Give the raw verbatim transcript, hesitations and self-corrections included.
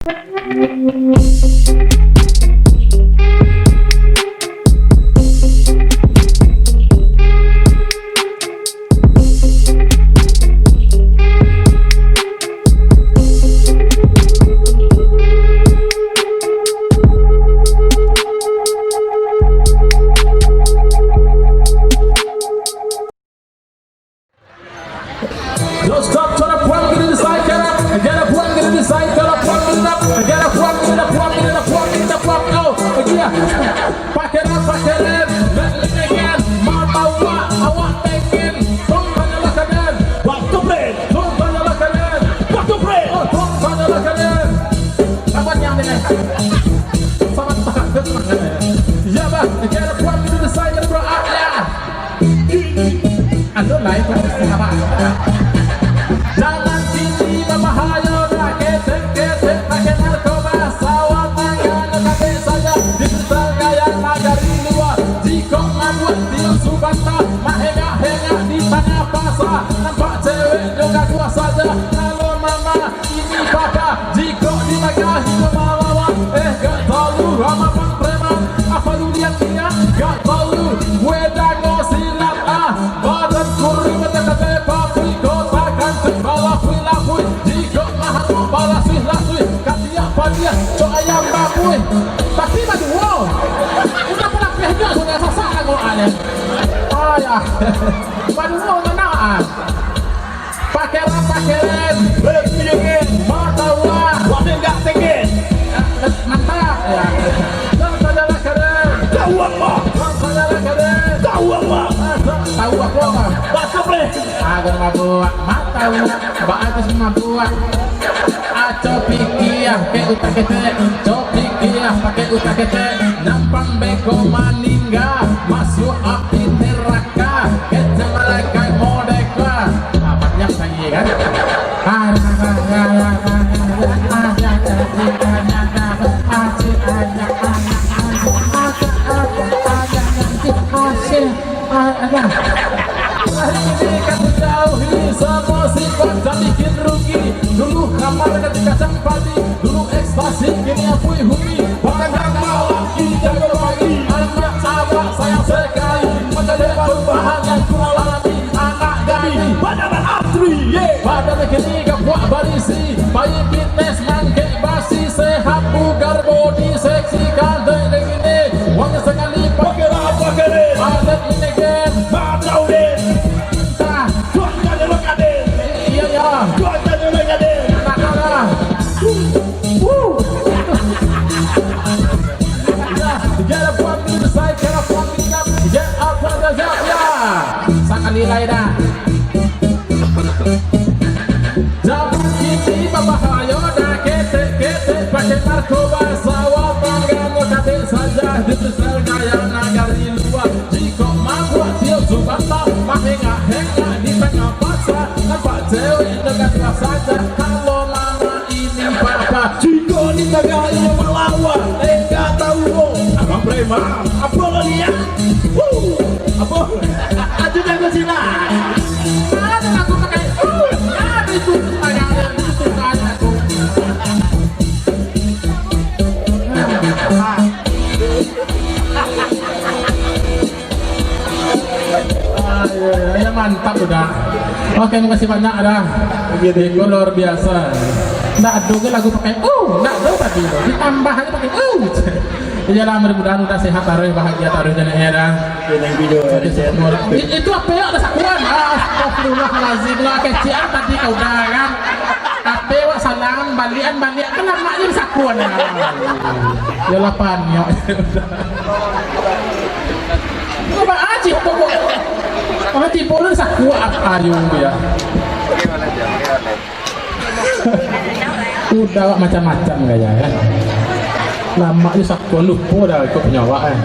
Yo, stop, turn up, one, get it inside, get up, get up, one, get it inside, get up, one, get it up, get up, one, get it up, one, get it up, one, get it up, one, oh, yeah. Pakai rap, pakai rap, let it again. Mata awak, awak pengen, tong tanyalah kalian. Waktu play, tong tanyalah kalian. Waktu play, oh, tong tanyalah kalian. Kapan yang dengan? Sama tak, betul kan? Ya, bah, get up, one, get it inside, get up, ah, yeah. Anu lai, sahabat. Jaman kini babahayo, dah ketek-ketek, pakai narkoba, sawah tangga, nyo katek saja, digital gaya nagari lua. Jikok mambuek tiok subanta, mahengak-hengak di tangah pasa, nampak cewek nyo gaduah saja. Halo mama, ini papa, jikok di tagah hinggo malawan, eh, gak tahu ramah bang preman, apa lu lihat-lihat, gak tahu lu, gue dango silat ah, badan kuring betek-betek, papui kota kantin, balapui-lapui, jikok mahato balasuih-lasuih, katiak padiah, cok ayam babuih, tapi baduo, udah pernah pehnya sudah sasak lah kok aneh, ayah, baduo mana ah. Pakeran, pakeran. Berpiringan. Matawa. Wadah gak tenggen. Mantap. Ya. Tong tanyalah kalian. Tahu apa? Tong tanyalah kalian. Tahu apa? Tahu apa? Baca, Bre. Agar mabuk. Matawa. Bagus mabuk. Aco pikia, pakai utak ketek. Co pikia, pakai utak ketek. Nampang beko maningga. Masuk api neraka. Kecek malaikat modeka. Ah, panjang lagi kan? Hari ini kami jauhi sama sifat dan bikin rugi. Dulu kamar ketika cang padi, dulu ekstasi, kini apui humi. Batang malam, kita kembali. Anak abah sayang sekali, menjadi perubahan yang ku alami. Anak gadih, badan antri, ye. Badan kini gapuak barisi, pai fitness mangkek basi, sehat bugar body, seksi kandek dek ini. Wangi sekali pakai rap, pakai rap. Adat ini gen. Macau den. Entah. Tuan kan lo kaden. Iya, iya. Tuan kan lo kaden. Entah, entah. Woo. Ya, get up, one, two, side, get up, one, two, up, get up, one, two, up, ya. Sakali lai dah. Jaman kini babahayo dah, ketek-ketek pakai narkoba, sawah panggang katek saja, digital gaya nagari lua. Jikok mambuek tiok subanta, mahengak-hengak di tangah pasa, nampak cewek nyo gaduah saja, halo mama, ini papa. Jikok di tagah inyo malawan, eh, gak tahu, oh. Abang preman, apo lo liek? Wuh, apo? Aju jago silat. Ado lagu pakai, uh, ado itu, ado itu, ado itu. Ah, iya, iya, iya, mantap udah. Oke, makasih banyak dah. Iko luar biasa. Ndak ado ge lagu pakai uh, ndak ado tadi. Ditambah aja pakai uh. Iyalah, mudah-mudahan udah sehat taruh, bahagia taruh, jadi ya dah. Oke, thank you, Jo. Oke, syukur. I-, itu apa ya, ada sakuan? Ah, astagfirullahalazim, lah kecian tadi kau udah kan. Tapi wak salam, balian, balian, kan lamak je sakuan ya. Ya lapan, ya. Coba aja kok. Kalau tipu lu sakuan, ayo ya. Udah wak macam-macam gaya kan. Lamak je sakuan, lupa dah ikut penyawa kan.